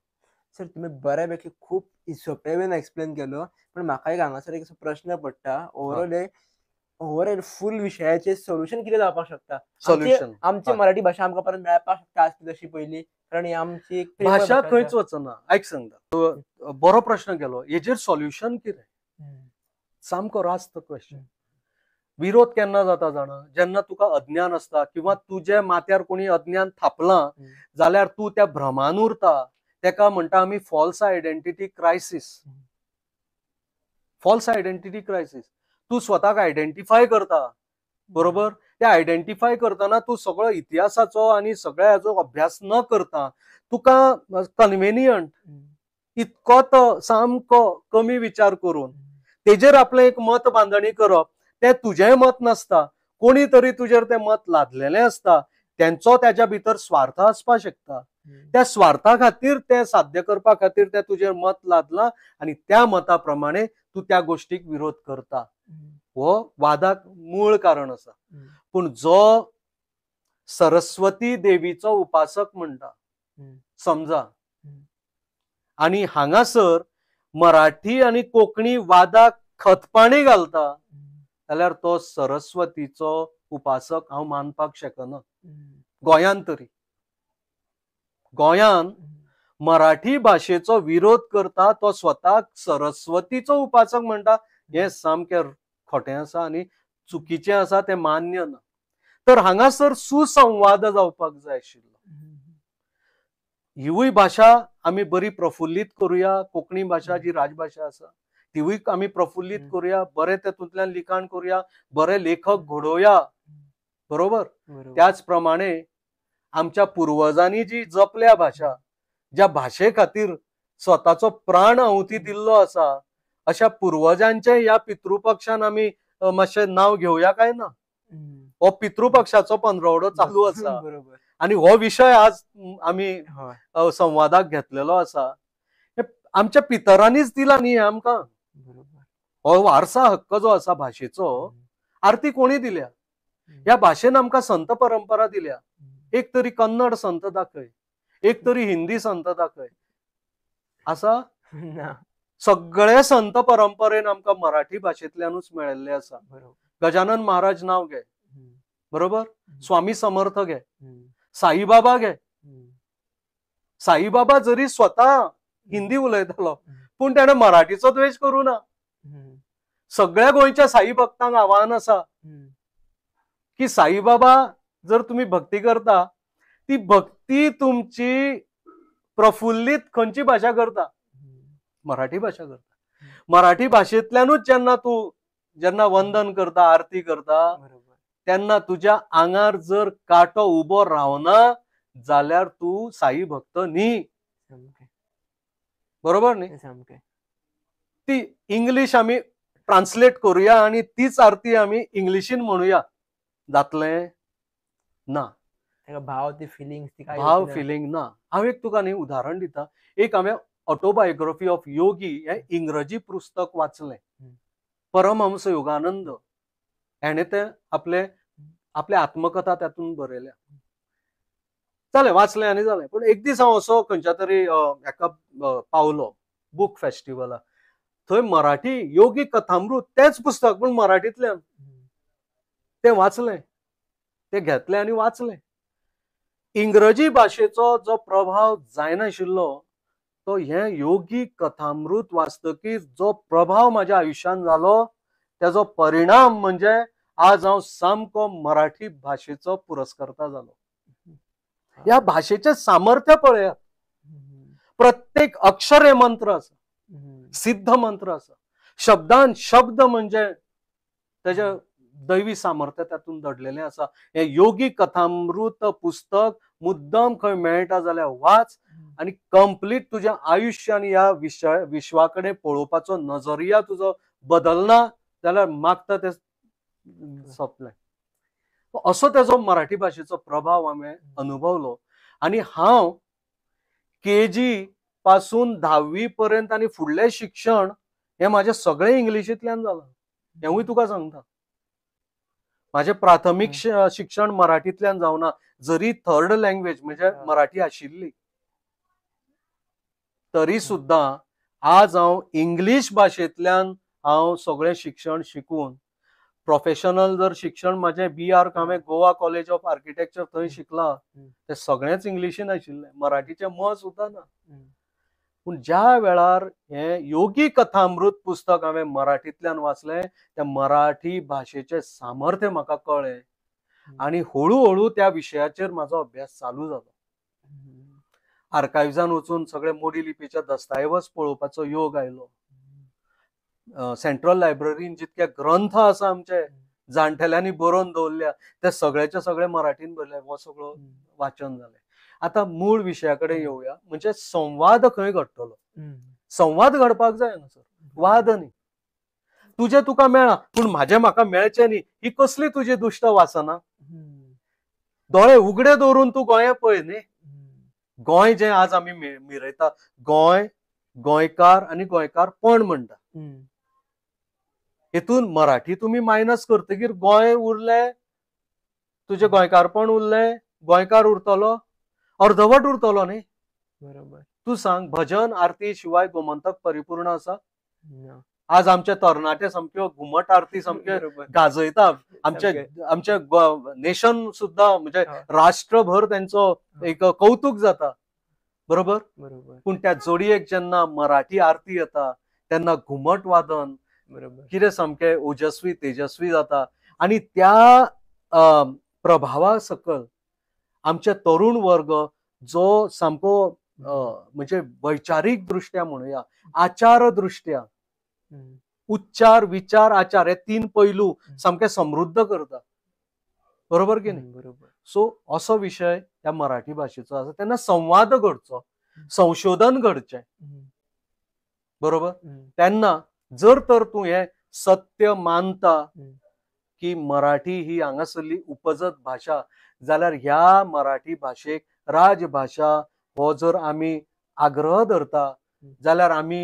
सर तुम्ही बऱ्यापैकी खूप सोप्या वेन एक्सप्लेन केलो, पण म्हाका एक हांगासर एक प्रश्न पडटा. ओवरऑल ओवरऑल फूल विशयाचे सोल्युशन कितें जावपाक शकता? सोल्युशन आमची मराठी भाशा आमकां परत मेळपाक शकता आसली तशी पयली, कारण ही आमची एक भाशा खंयच वचना. आयक सांगता, बरो प्रश्न केलो. हेजेर सोल्युशन कितें, सामको रास्त क्वेश्चन. विरोध केन्ना जाता जाणा, जेन्ना तुका अज्ञान आसता किंवा तुजे माथ्यार कोणी अज्ञान थापलां जाल्यार तूं त्या भ्रमान उरता. तेका म्हणटा आमी false identity crisis. False identity crisis. तूं स्वताक आयडेंटिफाय करता, बरोबर. ते आयडेंटिफाय करतना तूं सगळो इतिहासाचो आनी सगळ्या हाचो अभ्यास न करता तुका कन्वेनियंट इतको तो सामको कमी विचार करून तेजेर आपलें एक मत बांदणी करप. तें तुजें मत नासता, कोणी तरी तुजेर तें मत लादलेलें आसता, तेंचो तेज्या भितर स्वार्थ आसपाक शकता. त्या स्वार्था खातीर तें साध्य करपा खातीर तें तुजेर मत लादलां आनी त्या मता प्रमाणे तूं त्या गोश्टीक विरोध करता. हो वादाक मूळ कारण आसा. पूण जो सरस्वती देवीचो उपासक म्हणटा समजा, आनी हांगासर मराठी आनी कोंकणी वादाक खतपाणी घालता जाल्यार तो सरस्वतीचो उपासक हांव मानपाक शकना. गोंयांत तरी, गोंयांत मराठी भाशेचो विरोध करता तो स्वताक सरस्वतीचो उपासक म्हणटा, हें सामकें खोटें आसा आनी चुकीचें आसा, तें मान्य ना. तर हांगासर सुसंवाद जावपाक जाय आशिल्लो. हिवूय भाशा आमी बरी प्रफुल्लीत करुया, कोंकणी भाशा जी राजभाशा आसा तिवूय आमी प्रफुल्लीत करुया, बरें तेतूंतल्यान लिखाण करुया, बरे लेखक घडोवया, बरोबर. त्याच प्रमाणे आमच्या पुर्वजांनी जी जपल्या भाशा, ज्या भाशे खातीर स्वताचो प्राण आहुती दिल्लो आसा, अशा पुर्वजांचे ह्या पितृपक्षान आमी मातशें नांव घेवया काय ना? हो पितृपक्षाचो पंद्रवडो चालू आसा आनी हो विशय आज आमी संवादाक घेतलेलो आसा. आमच्या पितरांनीच दिला न्ही आमकां हो वारसा हक्क जो आसा भाशेचो. आरती कोणी दिल्या? ह्या भाशेन आमकां संत परंपरा दिल्या. एक तरी कन्नड संत दाखय, एक तरी हिंदी संत दाखय, आसा? सगळे संत परंपरेन आमकां मराठी भाशेंतल्यानूच मेळिल्ले आसा. गजानन महाराज नांव घे, बरोबर, स्वामी समर्थ घे, साईबाबा घे. साईबाबा जरी स्वता हिंदी उलयतालो पूण त्याने मराठीचो द्वेश करू ना. सगळ्या गोंयच्या साई भक्तांक आव्हान आसा की साईबाबा जर तुम्ही भक्ती करता ती भक्ती तुमची प्रफुल्लीत खंयची भाशा करता? मराठी भाशा करता. मराठी भाशेंतल्यानूच जेन्ना तूं जेन्ना वंदन करता, आरती करता, तेन्ना तुज्या आंगार जर कांटो उबो रावना जाल्यार तूं साई भक्त न्ही, बरोबर न्ही? ती इंग्लीश आमी ट्रान्सलेट करुया आनी तीच आरती आमी इंग्लिशीन म्हणुया, जातलें ना? भाव ती फिलिंग, भाव फिलिंग ना. हांव एक तुका न्ही उदाहरण दिता. एक हांवें ऑटोबायोग्राफी ऑफ योगी हें इंग्रजी पुस्तक वाचलें. परमहंस योगानंद हेणें तें आपले आपले आत्मकथा तातूंत बरयल्या. जालें, वाचलें आनी जालें. पूण एक दीस हांव असो खंयच्या तरी एका पावलो बूक फेस्टिवला, थंय मराठी योगी कथामृत तेंच पुस्तक पूण मराठींतल्यान तें वाचलें, तें घेतलें आनी वाचलें. इंग्रजी भाशेचो जो प्रभाव जायनाशिल्लो तो हें योगी कथामृत वाचतकीर जो प्रभाव म्हाज्या आयुश्यांत जालो तेजो परिणाम म्हणजे आज हांव सामको मराठी भाशेचो पुरस्कर्ता जालो. ह्या भाशेचें सामर्थ्य पळयात. प्रत्येक अक्षर हे मंत्र आसा, सिद्ध मंत्र आसा. शब्दान शब्द म्हणजे तेजे दैवी सामर्थ्य तातूंत दडलेलें आसा. हें योगी कथामृत पुस्तक मुद्दम खंय मेळटा जाल्यार वाच आनी कंप्लीट तुजें आयुश्य आनी ह्या विशय विश्वा कडेन पळोवपाचो नजरिया तुजो बदलना जाल्यार मागता तें सोंपलें. असो तेजो मराठी भाशेचो प्रभाव हांवें अनुभवलो. आनी हांव केजी पासून 10वी पर्यंत आनी फुडलें शिक्षण हें म्हाजें सगळें इंग्लिशींतल्यान जालां, हेंवूय तुका सांगता. म्हाजें प्राथमीक शिक्षण मराठींतल्यान जावना, जरी थर्ड लँग्वेज म्हणजे मराठी आशिल्ली तरी सुद्दां आज हांव इंग्लीश भाशेंतल्यान हांव सगळें शिक्षण शिकून प्रोफेशनल जर शिक्षण म्हाजें बी.आर्क हांवें गोवा कॉलेज ऑफ आर्किटेक्चर थंय शिकला, तें सगळेंच इंग्लिशीन आशिल्लें, मराठीचें म सुद्दां ना. पूण ज्या वेळार हें योगी कथामृत पुस्तक हांवें मराठींतल्यान वाचलें त्या मराठी भाशेचें सामर्थ्य म्हाका कळ्ळें आनी हळू हळू त्या विशयाचेर म्हाजो अभ्यास चालू जालो. आर्कायव्जान वचून सगळे मोडी लिपीचे दस्तावेज पळोवपाचो योग आयलो. सेंट्रल लायब्ररीन जितके ग्रंथ आसा आमचे जाणटेल्यांनी बरोवन दवरल्या ते सगळ्याचे सगळे मराठीन बरयले, हो सगळो वाचन जालें. आतां मूळ विशया कडेन येवया, म्हणजे संवाद खंय घडटलो? संवाद घडपाक जाय हांगासर, वाद न्ही. तुजें तुका मेळ्ळां पूण म्हाजें म्हाका मेळचें न्ही, ही कसली तुजी दुश्ट वासना? दोळे उगडे दवरून तूं गोंया पळय न्ही. गोंय जें आज आमी मिरयता, गोंय, गोंयकार आनी गोंयकारपण म्हणटा, हेतून मराठी तुमी मायनस करतकीर गोंय उरलें, तुजें गोंयकारपण उरलें, गोंयकार उरतलो, अर्धवट उरतलो न्ही. बरोबर. तूं सांग, भजन आरती शिवाय गोमंतक परिपूर्ण आसा? आज आमचे तरणाटे सामक्यो घुमट आरती सामक्यो गाजयता, आमचे आमचे नेशन सुद्दां म्हणजे राष्ट्रभर तेंचो एक कौतुक जाता. बरोबर? बरोबर. पूण त्या जोडयेक जेन्ना मराठी आरती येता तेन्ना घुमट वादन बरोबर कितें सामकें ओजस्वी तेजस्वी जाता आनी त्या प्रभावा सकल आमचे तरुण वर्ग जो सामको म्हणजे वैचारीक दृष्ट्या म्हणुया, आचार दृष्ट्या, उच्चार विचार आचार हे तीन पैलू सामके समृद्ध करता. बरोबर की न्ही? बरोबर. सो असो विशय त्या मराठी भाशेचो आसा. तेन्ना संवाद घडचो, संशोधन घडचें. बरोबर? तेन्ना जर तर तूं हें सत्य मानता की मराठी ही हांगासरली उपजत भाशा जाल्यार ह्या मराठी भाशेक राजभाशा हो जर आमी आग्रह धरता जाल्यार आमी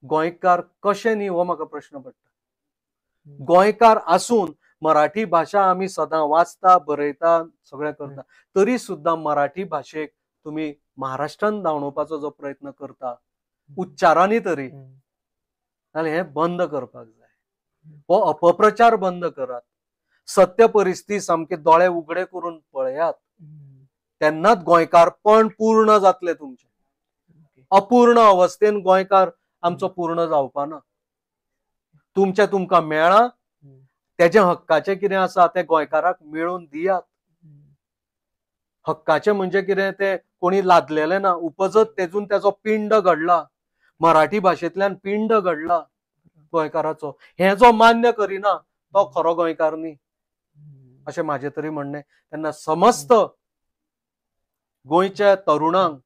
गोंयकार कशें न्ही हो म्हाका प्रश्न पडटा. गोंयकार आसून मराठी भाशा आमी सदां वाचता, बरयता, सगळें करता, तरी सुद्दां मराठी भाशेक तुमी महाराष्ट्रान धांवडोवपाचो जो प्रयत्न करता उच्चारांनी तरी, जाल्यार हें बंद करपाक जाय. हो अपप्रचार बंद करात. सत्य परिस्थिती सामके दोळे उगडे करून पळयात, तेन्नाच गोंयकारपण पूर्ण जातलें तुमचें. अपूर्ण अवस्थेन गोंयकार आमचो पूर्ण जावपा ना. तुमचें तुमकां मेळ्ळां तेजें हक्काचें कितें आसा तें गोंयकाराक मेळोवन दियात. हक्काचें म्हणजे कितें तें कोणी लादलेलें ना, उपजत तेजून तेजो पिंड घडला, मराठी भाशेंतल्यान पिंड घडला गोंयकाराचो. हें जो मान्य करिना तो खरो गोंयकार न्ही अशें म्हाजें तरी म्हणणें. तेन्ना समस्त गोंयच्या तरुणांक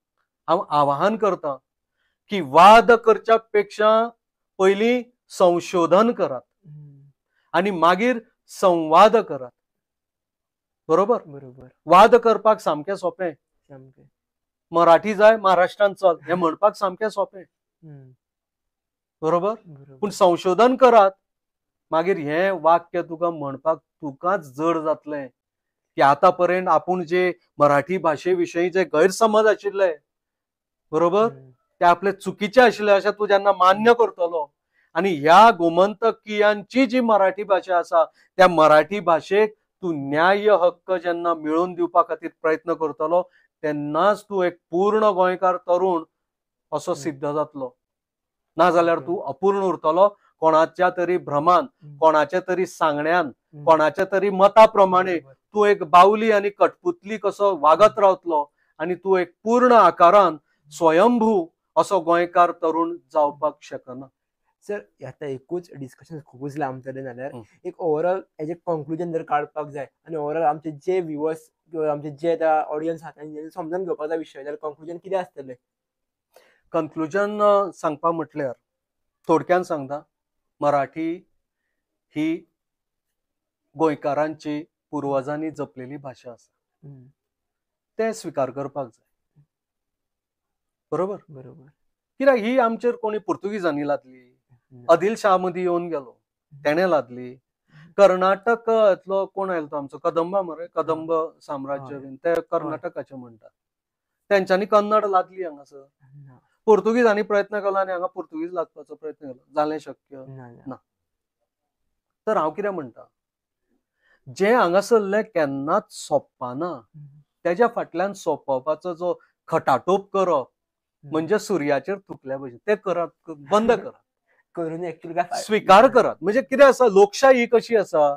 हांव आवाहन करतां की वाद करच्या पेक्षा पयलीं संशोधन करात आनी मागीर संवाद करात. बरोबर? बरोबर. वाद करपाक सामकें सोंपें. मराठी जाय महाराष्ट्रान चल हें म्हणपाक सामकें सोंपें. बरोबर? पूण संशोधन करात, मागीर हें वाक्य तुका म्हणपाक तुकाच जड जातलें की आतां पर्यंत आपूण जे मराठी भाशे विशयी जे गैरसमज आशिल्ले, बरोबर, ते आपले चुकीचे आशिल्ले अशें तूं जेन्ना मान्य करतलो आनी ह्या गोमंतकीयांची जी मराठी भाशा आसा त्या मराठी भाशेक तूं न्याय हक्क जेन्ना मेळोवन दिवपा खातीर प्रयत्न करतलो तेन्नाच तूं एक पूर्ण गोंयकार तरुण असो सिद्ध जातलो. ना जाल्यार तूं अपूर्ण उरतलो, कोणाच्या तरी भ्रमान, कोणाच्या तरी सांगण्यान, कोणाच्या तरी मता प्रमाणे तूं एक बावली आनी कठपुतली कसो वागत रावतलो आनी तूं एक पूर्ण आकारान स्वयंभू असो गोंयकार तरुण जावपाक शकना. सर, आतां एकूच डिस्कशन खुबूच लांबतलें जाल्यार एक ओवरऑल हेजें कंक्लुजन जर काडपाक जाय आनी ओवरऑल आमचे जे व्युवर्स किंवा आमचे जे आतां ऑडियन्स आसा तांच्यांनी समजून घेवपाक जाय विशय, जाल्यार कंक्लुजन कितें आसतलें? कंक्लुजन सांगपा म्हटल्यार थोडक्यान सांगता, मराठी ही गोंयकारांची पुर्वजांनी जपलेली भाशा आसा, तें स्विकार करपाक जाय. बरोबर? बरोबर. कित्याक ही आमचेर कोणी पुर्तुगीजांनी लादली, आदिल शाह मदीं येवन गेलो तेणें लादली, कर्नाटकांतलो कोण आयलो तो आमचो कदंबा मरे, कदंब साम्राज्य बीन ते कर्नाटकाचे म्हणटात, तेंच्यांनी कन्नड लादली हांगासर. पुर्तुगीजांनी प्रयत्न केलो आनी हांगा पुर्तुगीज लादपाचो प्रयत्न केलो, जालें शक्य ना. तर हांव कितें म्हणटा, जें हांगासरलें केन्नाच सोंपपाना तेज्या फाटल्यान सोंपोवपाचो जो खटाटोप करप म्हणजे सुर्याचेर थुकल्या भशेन, तें करात, बंद करात, करून एक्चुअली स्विकार करात. म्हणजे कितें आसा, लोकशाही कशी आसा,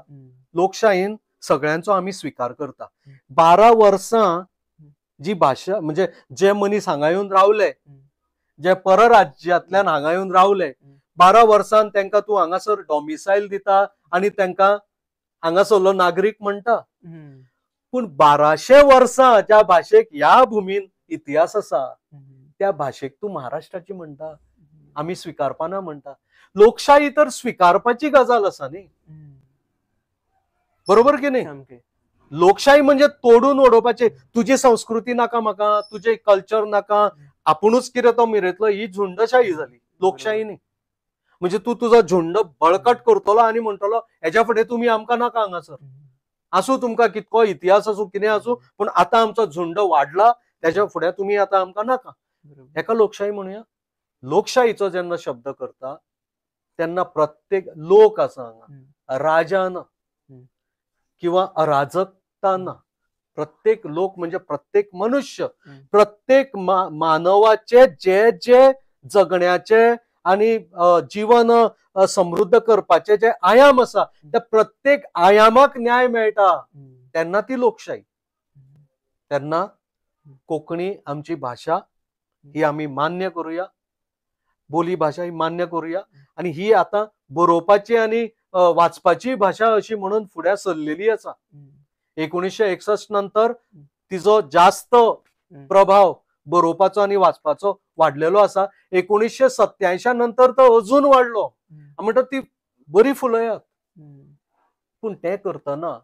लोकशाहीन सगळ्यांचो आमी स्विकार करता. 12 वर्सां जी भाशा म्हणजे जे मनीस हांगा येवन रावले, जे परराज्यांतल्यान हांगा येवन रावले, 12 वर्सान तांकां तूं हांगासर डॉमिसायल दिता आनी तांकां हांगासरलो नागरीक म्हणटा. पूण 1200 वर्सां ज्या भाशेक ह्या भुमीन इतिहास आसा त्या भाशेक तूं महाराष्ट्राची म्हणटा, आमी स्विकारपाना म्हणटा. लोकशाही तर स्विकारपाची गजाल आसा न्ही, बरोबर की न्ही? लोकशाही म्हणजे तोडून उडोवपाची, तुजी संस्कृती नाका म्हाका, तुजें कल्चर नाका, आपुणूच कितें तो मिरयतलो, ही झुंडशाही जाली, लोकशाही न्ही. म्हणजे तूं तुजो झुंड बळकट करतलो आनी म्हणटलो हेज्या फुडें तुमी आमकां नाका हांगासर, आसूं तुमकां कितको इतिहास आसूं कितें आसूं, पूण आतां आमचो झुंड वाडला तेज्या फुडें तुमी आतां आमकां नाका. हेका लोकशाही म्हणुया. लोकशाहीचो जेन्ना शब्द करता तेन्ना प्रत्येक लोक आसा हांगा, राजा ना किंवा अराजकता ना, प्रत्येक लोक म्हणजे प्रत्येक मनुष्य, प्रत्येक मानवाचे जे जे जगण्याचे आणि जीवन समृद्ध करपाचे जे आयाम आसा त्या प्रत्येक आयामाक न्याय मेळटा तेन्ना ती लोकशाही. तेन्ना कोंकणी आमची भाशा ही आमी मान्य करूया, बोली भाशा ही मान्य करूया आनी ही आतां बरोवपाची आनी वाचपाची भाशा अशी म्हणून फुडें सरलेली आसा. 1961 नंतर तिजो जास्त प्रभाव बरोवपाचो आनी वाचपाचो वाडलेलो आसा. 1987 नंतर तो अजून वाडलो. म्हणटा ती बरी फुलयात, पूण तें करतना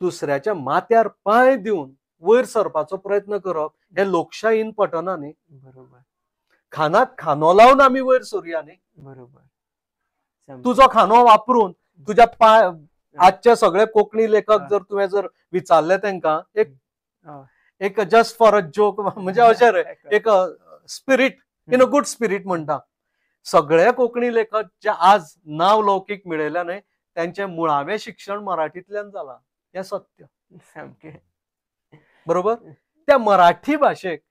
दुसऱ्याच्या माथ्यार पांय दिवन वयर सरपाचो प्रयत्न करप हे लोकशाहीन पटना न्ही. बरोबर. खानाक खानो लावन आमी वयर सरुया न्ही. बरोबर. तुजो खानो वापरून तुज्या पांय, आजचे सगळे कोंकणी लेखक जर तुवें जर विचारले तांकां एक एक जस्ट फॉर अ जोक म्हणजे अशें रे एक spirit in a good spirit म्हणटा, सगळे कोंकणी लेखक जे आज नांव लौकीक मेळयल्या न्हय त्यांचे मुळावें शिक्षण मराठींतल्यान जालां हें सत्य. सामकें बरोबर. त्या मराठी भाशेक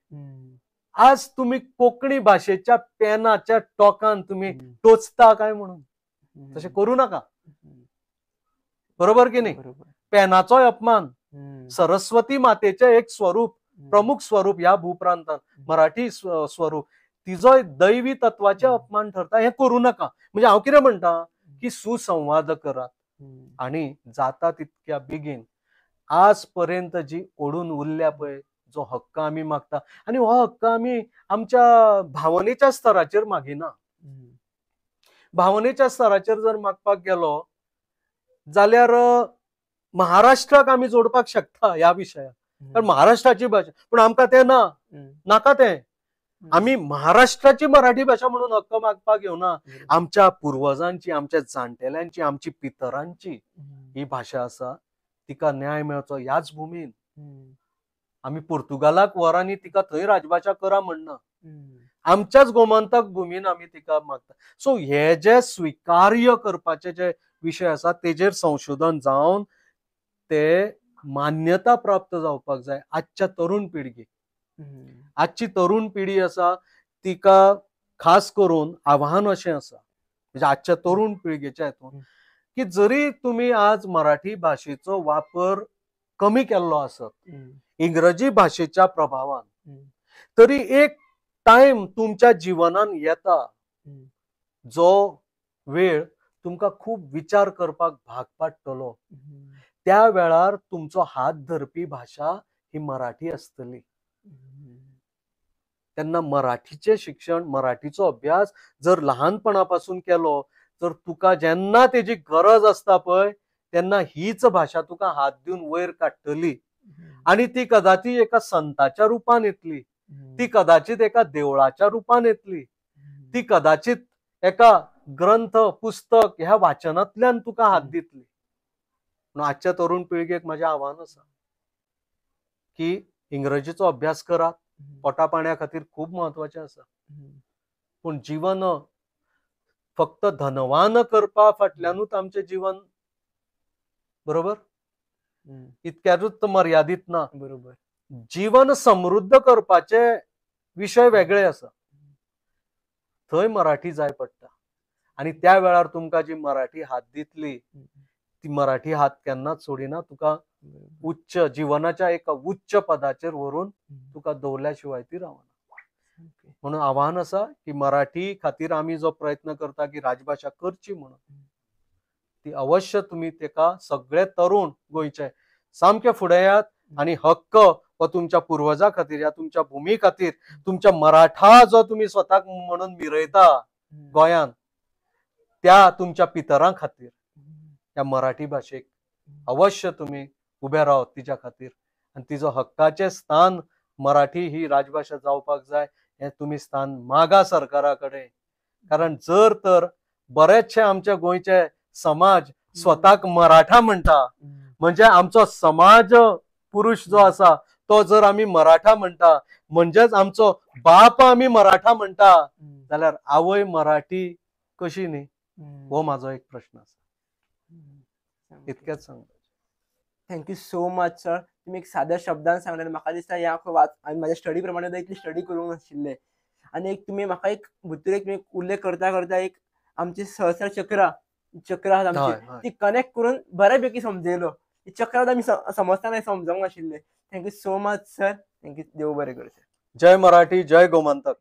आज तुमी कोंकणी भाशेच्या पेनाच्या टोकान तुमी टोचता काय म्हणून तशें करूं नाका. बरोबर की न्ही? पेनाचोय अपमान. सरस्वती मातेचें एक स्वरूप, प्रमुख स्वरूप ह्या भूप्रांतान मराठी स्वरूप, तिजोय दैवी तत्वाचे अपमान ठरता. हें करूं नाका. म्हणजे हांव कितें म्हणटा की सुसंवाद करात आणि जाता तितक्या बेगीन आज पर्यंत जी ओडून उरल्या पळय जो हक्क आमी मागता, आनी हो हक्क आमी आमच्या भावनेच्या स्तराचेर मागिना. भावनेच्या स्तराचेर जर मागपाक गेलो जाल्यार महाराष्ट्राक आमी जोडपाक शकता ह्या विशयाक, कारण महाराष्ट्राची भाशा, पूण आमकां तें ना, नाका तें. आमी महाराष्ट्राची मराठी भाशा म्हणून हक्क मागपाक येवना. आमच्या पुर्वजांची, आमच्या जाणटेल्यांची, आमची पितरांची ही भाशा आसा, तिका न्याय मेळचो ह्याच भुमीन. आमी पुर्तुगालाक व्हर आनी तिका थंय राजभाशा करा म्हणना, आमच्याच गोमंतक भुमीन आमी तिका मागता. सो हे जे स्विकार्य करपाचे जे विशय आसा तेजेर संशोधन जावन ते मान्यता प्राप्त जावपाक जाय आजच्या तरुण पिळगेक. आजची तरुण पिढी आसा तिका खास करून आव्हान अशें आसा, म्हणजे आजच्या तरुण पिळगेच्या हितून की जरी तुमी आज मराठी भाशेचो वापर कमी केल्लो आसत इंग्रजी भाशेच्या प्रभावान, तरी एक टायम तुमच्या जिवनान येता जो वेळ तुमकां खूब विचार करपाक भाग पाडटलो. त्या वेळार तुमचो हात धरपी भाशा ही मराठी आसतली. तेन्ना मराठीचें शिक्षण, मराठीचो अभ्यास जर लहानपणा पासून केलो तर तुका जेन्ना तेजी गरज आसता पळय तेन्ना हीच भाशा तुका हात दिवन वयर काडटली. आनी ती कदाचित एका संताच्या रुपान येतली, ती कदाचित एका देवळाच्या रुपान येतली, ती कदाचित एका ग्रंथ पुस्तक ह्या वाचनांतल्यान तुका हात दितली. म्हणून आजच्या तरुण पिळगेक म्हाजें आव्हान आसा की इंग्रजीचो अभ्यास करात, पोटा पाण्या खातीर खूब म्हत्वाचें आसा, पूण जीवन फक्त धनवान करपा फाटल्यानूच आमचें जीवन बरोबर इतक्यारूच मर्यादीत ना. बरोबर. जीवन समृद्ध करपाचे विशय वेगळे आसा, थंय मराठी जाय पडटा. आनी त्या वेळार तुमकां जी मराठी हात दितली ती मराठी हात केन्नाच सोडिना, तुका उच्च जिवनाच्या एका उच्च पदाचेर व्हरून तुका दवरल्या शिवाय ती रावना. म्हणून आव्हान आसा की मराठी खातीर आमी जो प्रयत्न करता की राजभाशा करची म्हणून, ती अवश्य तुमी तेका सगळे तरुण गोंयचे सामके फुडें येयात आनी हक्क हो तुमच्या पुर्वजा खातीर, ह्या तुमच्या भुमी खातीर, तुमच्या मराठा जो तुमी स्वताक म्हणून मिरयता गोंयान त्या तुमच्या पितरां खातीर ह्या मराठी भाशेक अवश्य तुमी उबे रावत तिच्या खातीर, आनी तिजो हक्काचें स्थान मराठी ही राजभाशा जावपाक जाय हें तुमी स्थान मागा सरकारा कडेन. कारण जर तर बरेचशे आमच्या गोंयचे समाज स्वताक मराठा म्हणटा, म्हणजे आमचो समाज पुरुष जो आसा तो जर आमी मराठा म्हणटा म्हणजेच आमचो बाप आमी मराठा म्हणटा जाल्यार आवय मराठी कशी न्ही, हो म्हाजो एक प्रश्न आसा. इतकेंच सांगता. Thank you so much sir. तुमी एक साद्या शब्दान सांगलें. म्हाका दिसता हें आख्खो वाच आनी म्हाज्या स्टडी प्रमाणे इतली स्टडी करूंक नाशिल्लें. आनी एक तुमी म्हाका एक भितर एक तुमी उल्लेख करता करता एक आमची सहस्र चक्रां चक्रां आहात आमची, ती कनेक्ट करून बऱ्या पैकी समजयलो. चक्रां आमी समजतना समजोंक नाशिल्लें. Thank you so much sir. Thank you. देव बरें करूं सर. जय मराठी, जय गोमंतक.